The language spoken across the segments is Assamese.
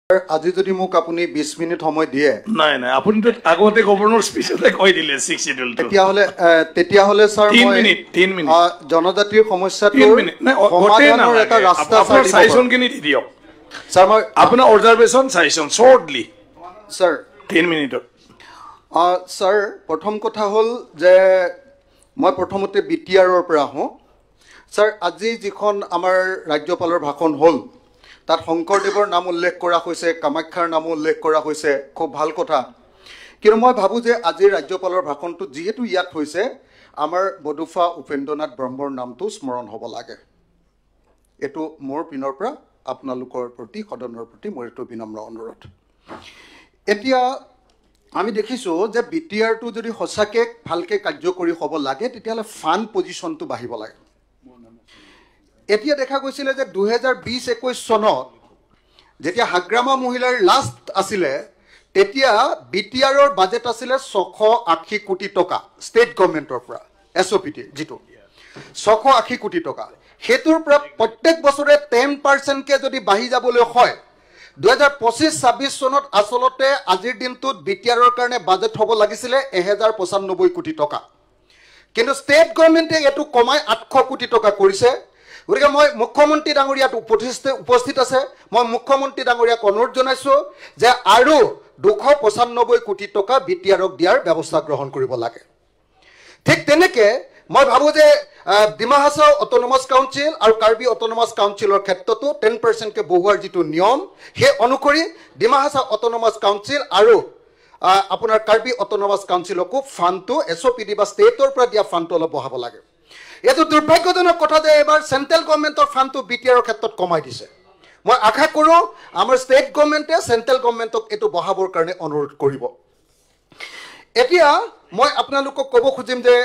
আজি যদি মোক আপুনি 20 মিনিট সময় দিয়ে। নাই নাই, আপুনিতো আগতে গভৰ্ণৰ স্পীচতে কৈ দিলে ছিক্স চিডিউলটো। তেতিয়াহ'লে ছাৰ 3 মই মিনিট, 3 মিনিট। জনজাতিৰ 3 সমস্যাটোৰ মিনিট নাই, গোটেই সমাধানৰ এটা নালাগে। ৰাস্তা আপোনাৰ ছাৰ দিব পাৰোঁ। চাজেশ্যনখিনি দি দিয়ক। ছাৰ, মই আপোনাৰ অবজাৰভেশ্যন, চাজেশ্যন শ্বৰ্টলি। ছাৰ। 3 মিনিটত। ছাৰ, প্ৰথম কথা হ'ল যে মই প্ৰথমতে বিটিআৰৰ পৰা আহোঁ। ছাৰ, আজি যিখন আমাৰ ৰাজ্যপালৰ ভাষণ হ'ল, তাত শংকৰদেৱৰ নাম উল্লেখ কৰা হৈছে, কামাখ্যাৰ নামো উল্লেখ কৰা হৈছে, খুব ভাল কথা। কিন্তু মই ভাবোঁ যে আজিৰ ৰাজ্যপালৰ ভাষণটো যিহেতু ইয়াত হৈছে, আমাৰ বডোফা উপেন্দ্ৰনাথ ব্ৰহ্মৰ নামটো স্মৰণ হ'ব লাগে। এইটো মোৰ পিনৰ পৰা আপোনালোকৰ প্ৰতি, সদনৰ প্ৰতি মোৰ এইটো বিনম্ৰ অনুৰোধ। এতিয়া আমি দেখিছোঁ যে বিটিআৰটো যদি সঁচাকৈ ভালকৈ কাৰ্যকৰী হ'ব লাগে, তেতিয়াহ'লে ফাণ্ড পজিশ্যনটো বাঢ়িব লাগে। এতিয়া দেখা গৈছিলে যে 2020-21 চনত যেতিয়া হাগ্ৰামা মহিলাৰ লাষ্ট আছিলে, তেতিয়া বিটিআৰৰ বাজেট আছিলে 680 কোটি টকা, ষ্টেট গভৰ্ণমেণ্টৰ পৰা এছ অ' পি টিৰ যিটো 680 কোটি টকা, সেইটোৰ পৰা প্ৰত্যেক বছৰে 10%কৈ যদি বাঢ়ি যাবলৈ হয়, 2025-26 চনত আচলতে আজিৰ দিনটোত বিটিআৰৰ কাৰণে বাজেট হ'ব লাগিছিলে 1095 কোটি টকা। কিন্তু ষ্টেট গভৰ্ণমেণ্টে এইটো কমাই 800 কোটি টকা কৰিছে। গতিকে মই মুখ্যমন্ত্ৰী ডাঙৰীয়াত উপস্থিত উপস্থিত আছে, মই মুখ্যমন্ত্ৰী ডাঙৰীয়াক অনুৰোধ জনাইছোঁ যে আৰু 295 কোটি টকা বিটিআৰক দিয়াৰ ব্যৱস্থা গ্ৰহণ কৰিব লাগে। ঠিক তেনেকে মই ভাবোঁ যে ডিমা হাছাও অট'নমাছ কাউন্সিল আৰু কাৰ্বি অট'নমাছ কাউন্সিলৰ ক্ষেত্ৰতো 10%কৈ বঢ়োৱাৰ যিটো নিয়ম, সেই অনুসৰি ডিমা হাছাও অট'নমাছ কাউন্সিল আৰু আপোনাৰ কাৰ্বি অট'নমাছ কাউন্সিলকো ফাণ্ডটো, এছ অ' পি ডি বা ষ্টেটৰ পৰা দিয়া ফাণ্ডটো অলপ বঢ়াব লাগে। এইটো দুৰ্ভাগ্যজনক কথা যে এইবাৰ চেণ্ট্ৰেল গভৰ্ণমেণ্টৰ ফাণ্ডটো বিটিআৰৰ ক্ষেত্ৰত কমাই দিছে। মই আশা কৰোঁ আমাৰ ষ্টেট গভৰ্ণমেণ্টে চেণ্ট্ৰেল গভৰ্ণমেণ্টক এইটো বঢ়াবৰ কাৰণে অনুৰোধ কৰিব। এতিয়া মই আপোনালোকক ক'ব খুজিম যে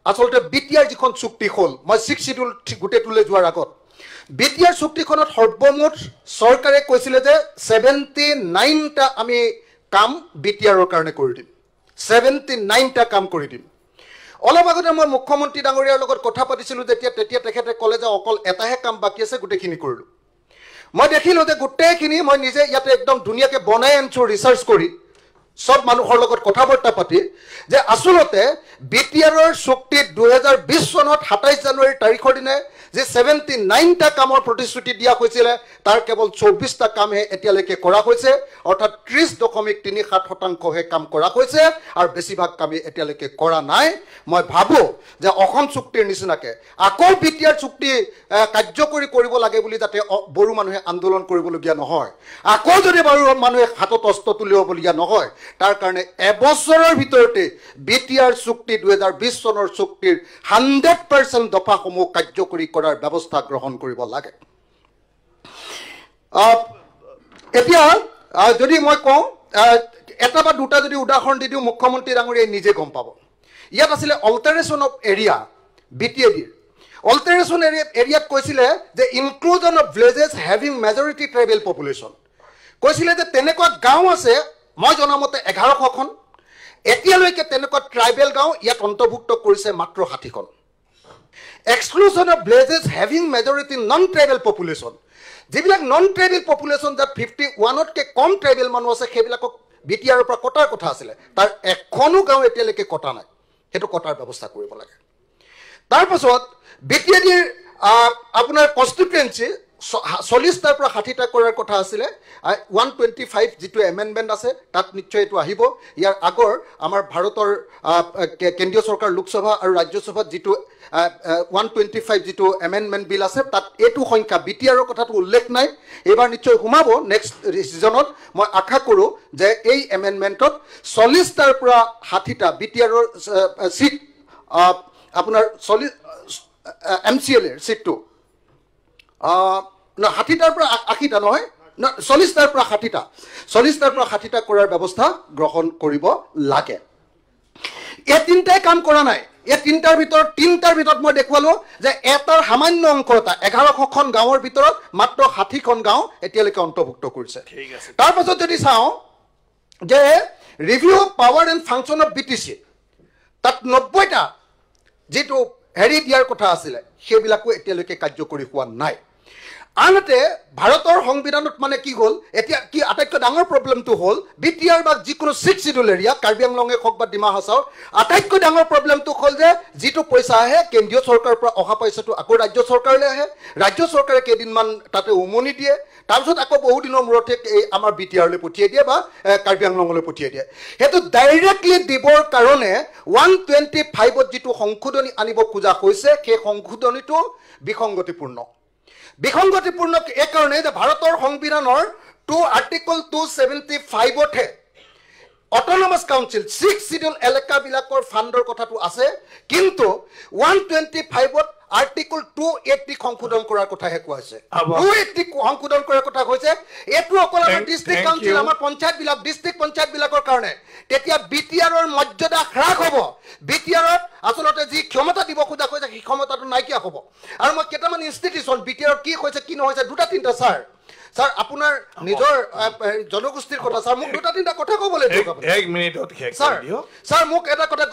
আচলতে বিটিআৰ যিখন চুক্তি হ'ল, মই ছিক্স চিডিউল গোটেইটোলৈ যোৱাৰ আগত বিটিআৰ চুক্তিখনত সৰ্বমুঠ চৰকাৰে কৈছিলে যে 79টা আমি কাম বিটিআৰৰ কাৰণে কৰি দিম, 79টা কাম কৰি দিম। অলপ আগতে মই মুখ্যমন্ত্ৰী ডাঙৰীয়াৰ লগত কথা পাতিছিলোঁ যেতিয়া, তেতিয়া তেখেতে ক'লে যে অকল এটাহে কাম বাকী আছে, গোটেইখিনি কৰিলোঁ। মই দেখিলোঁ যে গোটেইখিনি, মই নিজে ইয়াতে একদম ধুনীয়াকৈ বনাই আনিছোঁ, ৰিচাৰ্চ কৰি, চব মানুহৰ লগত কথা বাৰ্তা পাতি, যে আচলতে বিটিআৰৰ চুক্তিত 2020 চনত 27 জানুৱাৰী তাৰিখৰ দিনা যে 79টা কামৰ প্ৰতিশ্ৰুতি দিয়া হৈছিলে, তাৰ কেৱল 24টা কামহে এতিয়ালৈকে কৰা হৈছে। অৰ্থাৎ 30.37%হে কাম কৰা হৈছে আৰু বেছিভাগ কামেই এতিয়ালৈকে কৰা নাই। মই ভাবোঁ যে অসম চুক্তিৰ নিচিনাকে আকৌ বিটিআৰ চুক্তি কাৰ্যকৰী কৰিব লাগে বুলি যাতে বড়ো মানুহে আন্দোলন কৰিবলগীয়া নহয়, আকৌ যদি বড়ো মানুহে হাতত অস্ত্ৰ তুলিবলগীয়া নহয়, তাৰ কাৰণে এবছৰৰ ভিতৰতে বিটিআৰ চুক্তি, 2020 চনৰ চুক্তিৰ 100% দফাসমূহ কাৰ্যকৰী কৰাৰ ব্যৱস্থা গ্ৰহণ কৰিব লাগে। এতিয়া যদি মই কওঁ, এটা বা দুটা যদি উদাহৰণ দি দিওঁ, মুখ্যমন্ত্ৰী ডাঙৰীয়াই নিজে গম পাব। ইয়াত আছিলে অল্টাৰেশ্যন অফ এৰিয়া, বিটিএডিৰ অল্টাৰেশ্যন এৰিয়াত কৈছিলে যে inclusion of villages having majority tribal population. কৈছিলে যে তেনেকুৱা গাঁও আছে, মই জনামতে 1100খন, এতিয়ালৈকে তেনেকুৱা ট্ৰাইবেল গাঁও ইয়াত অন্তৰ্ভুক্ত কৰিছে মাত্ৰ 60খন। Exclusion of villages having majority non tribal population, যিবিলাক নন ট্ৰাইবেল পপুলেশ্যন, যাত 51তকৈ কম ট্ৰাইবেল মানুহ আছে, সেইবিলাকক বিটিআৰৰ পৰা কটাৰ কথা আছিলে, তাৰ এখনো গাঁও এতিয়ালৈকে কটা নাই, সেইটো কটাৰ ব্যৱস্থা কৰিব লাগে। তাৰপাছত বিটিএডিৰ আপোনাৰ কনষ্টিটুৱেঞ্চি 40টাৰ পৰা 60টা কৰাৰ কথা আছিলে। 125 যিটো এমেণ্ডমেণ্ট আছে, তাত নিশ্চয় এইটো আহিব। ইয়াৰ আগৰ আমাৰ ভাৰতৰ কেন্দ্ৰীয় চৰকাৰ, লোকসভা আৰু ৰাজ্যসভাত যিটো 125 যিটো এমেণ্ডমেণ্ট বিল আছে, তাত এইটো সংখ্যা বিটিআৰৰ কথাটো উল্লেখ নাই। এইবাৰ নিশ্চয় সোমাব নেক্সট ছিজনত। মই আশা কৰোঁ যে এই এমেণ্ডমেণ্টত 40টাৰ পৰা 60টা বিটিআৰৰ ছিট, আপোনাৰ 40 এমচিএলএৰ ছিটটো ন 60টাৰ পৰা 80টা নহয় ন, 40টাৰ পৰা 60টা, 40টাৰ পৰা 60টা কৰাৰ ব্যৱস্থা গ্ৰহণ কৰিব লাগে। এই তিনিটাই কাম কৰা নাই। এই তিনিটাৰ ভিতৰত মই দেখুৱালোঁ যে এটাৰ সামান্য অংশ এটা, 1100খন গাঁৱৰ ভিতৰত মাত্ৰ 60খন গাঁও এতিয়ালৈকে অন্তৰ্ভুক্ত কৰিছে। ঠিক আছে। তাৰপাছত যদি চাওঁ যে review power and function of BTC, তাত 90টা যিটো হেৰি দিয়াৰ কথা আছিলে, সেইবিলাকো এতিয়ালৈকে কাৰ্যকৰী হোৱা নাই। আনহাতে ভাৰতৰ সংবিধানত মানে কি হ'ল, এতিয়া কি আটাইতকৈ ডাঙৰ প্ৰব্লেমটো হ'ল বি টি আৰ বা যিকোনো ছিক্স চিডিউল এৰিয়া, কাৰ্বি আংলঙে হওক বা ডিমা হাছাও, আটাইতকৈ ডাঙৰ প্ৰব্লেমটো হ'ল যে যিটো পইচা আহে কেন্দ্ৰীয় চৰকাৰৰ পৰা অহা পইচাটো আকৌ ৰাজ্য চৰকাৰলৈ আহে, ৰাজ্য চৰকাৰে কেইদিনমান তাতে উমনি দিয়ে, তাৰপিছত আকৌ বহুদিনৰ মূৰতে এই আমাৰ বি টি আৰলৈ পঠিয়াই দিয়ে বা কাৰ্বি আংলঙলৈ পঠিয়াই দিয়ে। সেইটো ডাইৰেক্টলি দিবৰ কাৰণে 125ত যিটো সংশোধনী আনিব খোজা হৈছে, সেই সংশোধনীটো বিসংগতিপূৰ্ণ। বিসংগতিপূৰ্ণ এইকাৰণে যে ভাৰতৰ সংবিধানৰ আৰ্টিকল 275তহে অট'নমাছ কাউন্সিল 6 চিডিউল এলেকাবিলাকৰ ফাণ্ডৰ কথাটো আছে, কিন্তু 125ত আৰ্টিকল 280 সংশোধন কৰাৰ কথাহে কোৱা হৈছে। 280 সংশোধন কৰাৰ কথা কৈছে। এইটো অকল আমাৰ ডিষ্ট্ৰিক্ট কাউন্সিল, আমাৰ পঞ্চায়তবিলাক, ডিষ্ট্ৰিক্ট পঞ্চায়তবিলাকৰ কাৰণে। তেতিয়া বি টি আৰৰ মৰ্যাদা হ্ৰাস হ'ব। বি টি আৰত আচলতে যি ক্ষমতা দিব খোজা হৈছে সেই ক্ষমতাটো নাইকিয়া হ'ব। আৰু মই কেইটামান ইনষ্টিটিউশ্যন বি টি আৰত কি হৈছে কি নহৈছে দুটা তিনিটা ছাৰ ছাৰ আপোনাৰ নিজৰ জনগোষ্ঠীৰ কথা ছাৰ মোক দুটা তিনিটা কথা ক'বলৈ দিয়ক। এক মিনিটত শেষ কৰি দিয়ক ছাৰ। মোক এটা কথা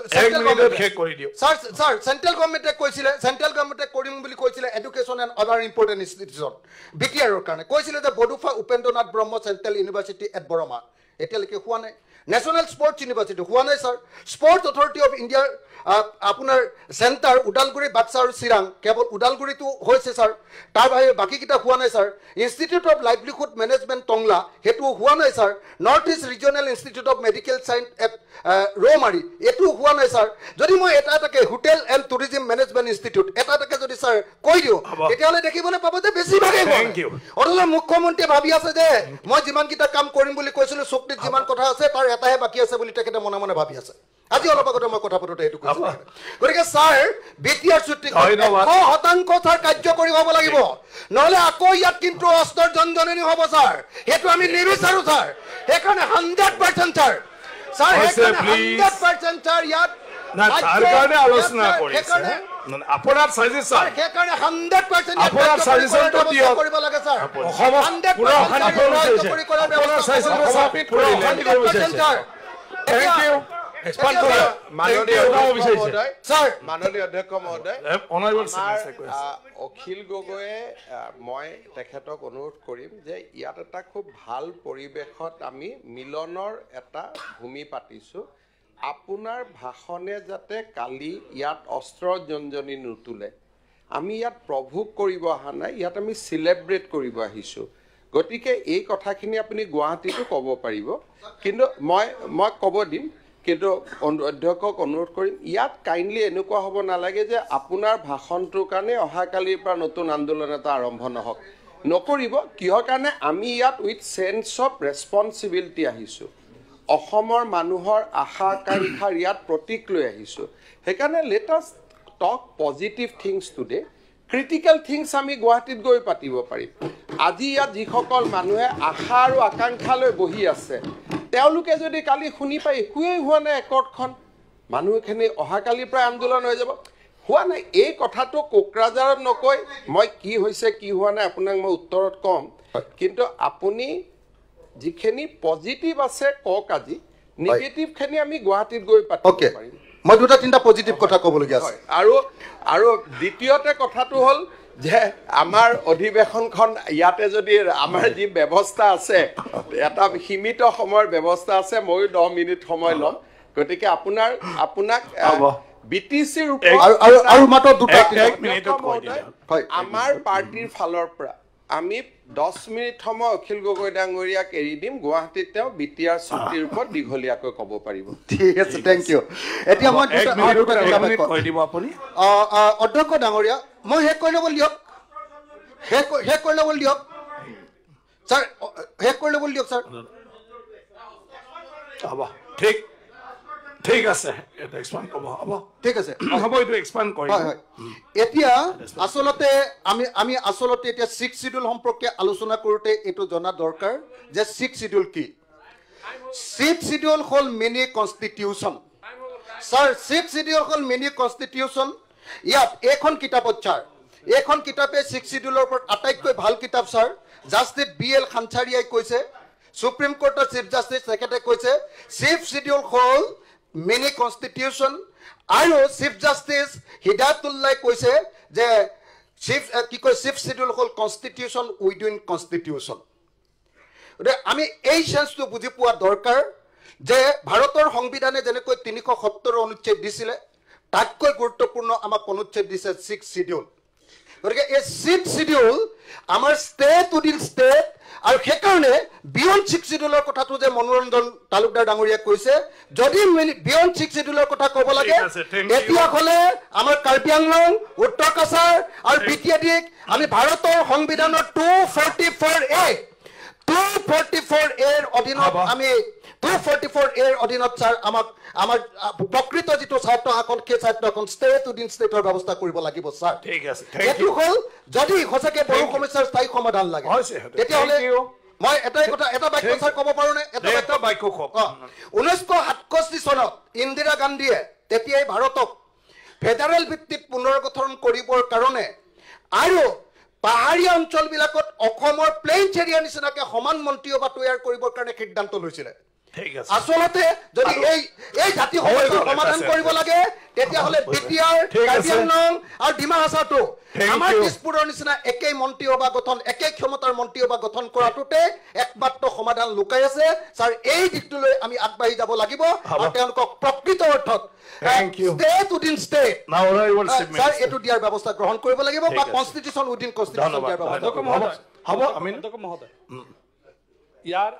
শেষ কৰি দিয়ক ছাৰ। ছাৰ চেণ্ট্ৰেল গভৰ্ণমেণ্টে কৈছিলে, চেণ্ট্ৰেল গভৰ্ণমেণ্টে কৰিম বুলি কৈছিলে education and other important institution B T আৰৰ কাৰণে কৈছিলে যে Bodofa Upendranath Brahma central university at Barama, এতিয়ালৈকে হোৱা নাই। নেশ্যনেল স্পৰ্টছ ইউনিভাৰ্চিটি হোৱা নাই ছাৰ। স্পৰ্টছ অথৰিটি অফ ইণ্ডিয়াৰ আপোনাৰ চেণ্টাৰ ওদালগুৰি, বাক্সা আৰু চিৰাং, কেৱল ওদালগুৰিটো হৈছে ছাৰ, তাৰ বাহিৰে বাকীকেইটা হোৱা নাই sir. Institute of livelihood management Tangla, সেইটো হোৱা নাই sir. North east regional institute of medical science at Rowmari, এইটোও হোৱা নাই ছাৰ। যদি মই এটা এটাকে hotel and tourism management institute এটা এটাকে যদি ছাৰ কৈ দিওঁ, তেতিয়াহ'লে দেখিবলৈ পাব যে বেছিভাগেই। অথচ মুখ্যমন্ত্ৰীয়ে ভাবি আছে যে মই যিমানকেইটা কাম কৰিম বুলি কৈছিলোঁ, চুক্তিত যিমান কথা আছে তাৰ এটাহে বাকী আছে বুলি তেখেতে মনে মনে ভাবি আছে। আজি অলপ আগতে মই কথা পাতোতে সেইটো কৈছোঁ। গতিকে ছাৰ বি টি আৰ চুক্তি 100% ছাৰ কাৰ্যকৰী হ'ব লাগিব, নহ'লে আকৌ ইয়াত কিন্তু অস্ত্ৰৰ জনজননী হ'ব ছাৰ। সেইটো আমি নিবিচাৰোঁ ছাৰ। সেইকাৰণে 100% ছাৰ, ছাৰ সেইকাৰণে 100% ছাৰ ইয়াত আপোনাৰ ছাজেশ্যন, সেইকাৰণে 100% কৰিব লাগে ছাৰ। মাননীয় অধ্যক্ষ মহোদয়, অখিল গগৈয়ে মই তেখেতক অনুৰোধ কৰিম যে ইয়াত এটা খুব ভাল পৰিৱেশত আমি মিলনৰ এটা ভূমি পাতিছোঁ। আপোনাৰ ভাষণে যাতে কালি ইয়াত অস্ত্ৰ জঞ্জনি নুতোলে। আমি ইয়াত প্ৰভোগ কৰিব অহা নাই, ইয়াত আমি চেলিব্ৰেট কৰিব আহিছোঁ। গতিকে এই কথাখিনি আপুনি গুৱাহাটীতো ক'ব পাৰিব, কিন্তু মই ক'ব দিম, কিন্তু অধ্যক্ষক অনুৰোধ কৰিম ইয়াত কাইণ্ডলি এনেকুৱা হ'ব নালাগে যে আপোনাৰ ভাষণটোৰ কাৰণে অহাকালিৰ পৰা নতুন আন্দোলন এটা আৰম্ভ নহওক। নকৰিব। কিহৰ কাৰণে? আমি ইয়াত উইথ চেন্স অফ ৰেচপনচিবিলিটি আহিছোঁ, অসমৰ মানুহৰ আশা আকাংক্ষাৰ ইয়াত প্ৰতীক লৈ আহিছোঁ। সেইকাৰণে let us talk positive things today. Critical things আমি গুৱাহাটীত গৈ পাতিব পাৰিম। আজি ইয়াত যিসকল মানুহে আশা আৰু আকাংক্ষা লৈ বহি আছে, তেওঁলোকে যদি কালি শুনি পাই একোৱেই হোৱা নাই একৰ্ডখন, মানুহখিনি অহাকালিৰ পৰাই আন্দোলন হৈ যাব। হোৱা নাই এই কথাটো কোকৰাঝাৰত নকৈ মই কি হৈছে কি হোৱা নাই আপোনাক মই উত্তৰত ক'ম, কিন্তু আপুনি যিখিনি পজিটিভ আছে কওক, আজি নিগেটিভখিনি আমি গুৱাহাটীত গৈ পাতিব পাৰিম। মই দুটা তিনিটা পজিটিভ কথা ক'বলগীয়া আছে। আৰু আৰু দ্বিতীয়তে কথাটো হ'ল যে আমাৰ অধিৱেশনখন ইয়াতে যদি আমাৰ যি ব্যৱস্থা আছে, এটা সীমিত সময়ৰ ব্যৱস্থা আছে, ময়ো 10 মিনিট সময় ল'ম। গতিকে আপোনাক বি টি চিৰ আমাৰ পাৰ্টীৰ ফালৰ পৰা আমি 10 মিনিট সময় অখিল গগৈ ডাঙৰীয়াক এৰি দিম। গুৱাহাটীত তেওঁ বি টি আৰ চুক্তিৰ ওপৰত দীঘলীয়াকৈ ক'ব পাৰিব। ঠিক আছে, thank U. এতিয়া মই অধ্যক্ষ ডাঙৰীয়া, মই শেষ কৰি ল'বলৈ দিয়ক, শেষ কৰি ল'বলৈ দিয়ক ছাৰ, শেষ কৰি ল'বলৈ দিয়ক ছাৰ। হ'ব, ঠিক ঠিক আছে, এক্সপাণ্ড ক'ব। হ'ব, ঠিক আছে, হ'ব, এইটো এক্সপাণ্ড কৰি। হয় হয়। এতিয়া আচলতে আমি আচলতে এতিয়া ছিক্স চিডিউল সম্পৰ্কে আলোচনা কৰোঁতে এইটো জনা দৰকাৰ যে ছিক্স চিডিউল কি। ছিক্স চিডিউল হ'ল mini constitution sir. Six schedule হ'ল মিনি কনষ্টিটিউশ্যন। ইয়াত এইখন কিতাপত ছাৰ, এইখন কিতাপে ছিক্স চিডিউলৰ ওপৰত আটাইতকৈ ভাল কিতাপ ছাৰ। জাষ্টিছ বি এল খানচাৰিয়াই কৈছে, সুপ্ৰিম কোৰ্টৰ চিফ জাষ্টিছ তেখেতে কৈছে ছিক্স চিডিউল হ'ল মিনি কনষ্টিটিউশ্যন। আৰু চিফ জাষ্টিছ হিদায়তুল্লাই কৈছে যে কি কয়, ছিক্স চিডিউল হ'ল কনষ্টিটিউশ্যন উইদিন কনষ্টিটিউশ্যন। গতিকে আমি এই চেন্সটো বুজি পোৱা দৰকাৰ যে ভাৰতৰ সংবিধানে যেনেকৈ 370 অনুচ্ছেদ দিছিলে, তাতকৈ গুৰুত্বপূৰ্ণ আমাক অনুচ্ছেদ দিছে ছিক্স চিডিউল। গতিকে এই ছিক্স চিডিউল আমাৰ ষ্টেট উইদিন ষ্টেট, আৰু সেইকাৰণে বিয়ণ্ড ছিক্স চিডিউলৰ কথাটো যে মনোৰঞ্জন তালুকদাৰ ডাঙৰীয়াই কৈছে, যদি বিয়ণ্ড ছিক্স চিডিউলৰ কথা ক'ব লাগে তেতিয়াহ'লে আমাৰ কাৰ্বি আংলং, উত্তৰ কাছাৰ আৰু বি টি এ ডিক আমি ভাৰতৰ সংবিধানৰ 244A, 244 এৰ অধীনত, আমি 244 এৰ অধীনত ছাৰ আমাক আমাৰ প্ৰকৃত যিটো স্বায়ত্ত শাসন, সেই স্বায়ত্ত শাসন ষ্টেট উইদিন ষ্টেটৰ ব্যৱস্থা কৰিব লাগিব ছাৰ। ঠিক আছে। এইটো হ'ল যদি সঁচাকে বড়ো সমস্যাৰ স্থায়ী সমাধান লাগে, তেতিয়াহ'লে মই এটাই কথা, এটা বাক্য ছাৰ ক'ব পাৰোঁনে? এটা বাক্য কওক। 1967 চনত ইন্দিৰা গান্ধীয়ে তেতিয়াই ভাৰতক ফেডাৰেল ভিত্তিত পুনৰ গঠন কৰিবৰ কাৰণে আৰু পাহাৰীয়া অঞ্চলবিলাকত অসমৰ প্লেইনছ এৰিয়াৰ নিচিনাকে সমান মন্ত্ৰীসভা তৈয়াৰ কৰিবৰ কাৰণে সিদ্ধান্ত লৈছিলে। আচলতে যদি এই জাতি সমস্যাৰ সমাধান কৰিব লাগে, তেতিয়াহ'লে B T R, Karbi Anglong আৰু ডিমা হাছাওতো আমাৰ তেজপুৰৰ নিচিনা একেই মন্ত্ৰীসভা গঠন, একেই ক্ষমতাৰ মন্ত্ৰীসভা গঠন কৰাটোতে একমাত্ৰ সমাধান লুকাই আছে ছাৰ। এই দিশটোলৈ আমি আগবাঢ়ি যাব লাগিব আৰু তেওঁলোকক প্ৰকৃত অৰ্থত ষ্টেট উইদিন ষ্টেট ছাৰ এইটো দিয়াৰ ব্যৱস্থা গ্ৰহণ কৰিব লাগিব বা কনষ্টিটিউশ্যন উইদিন কনষ্টিটিউশ্যন দিয়াৰ ব্যৱস্থা। হ'ব। আমি মহোদয়, ইয়াৰ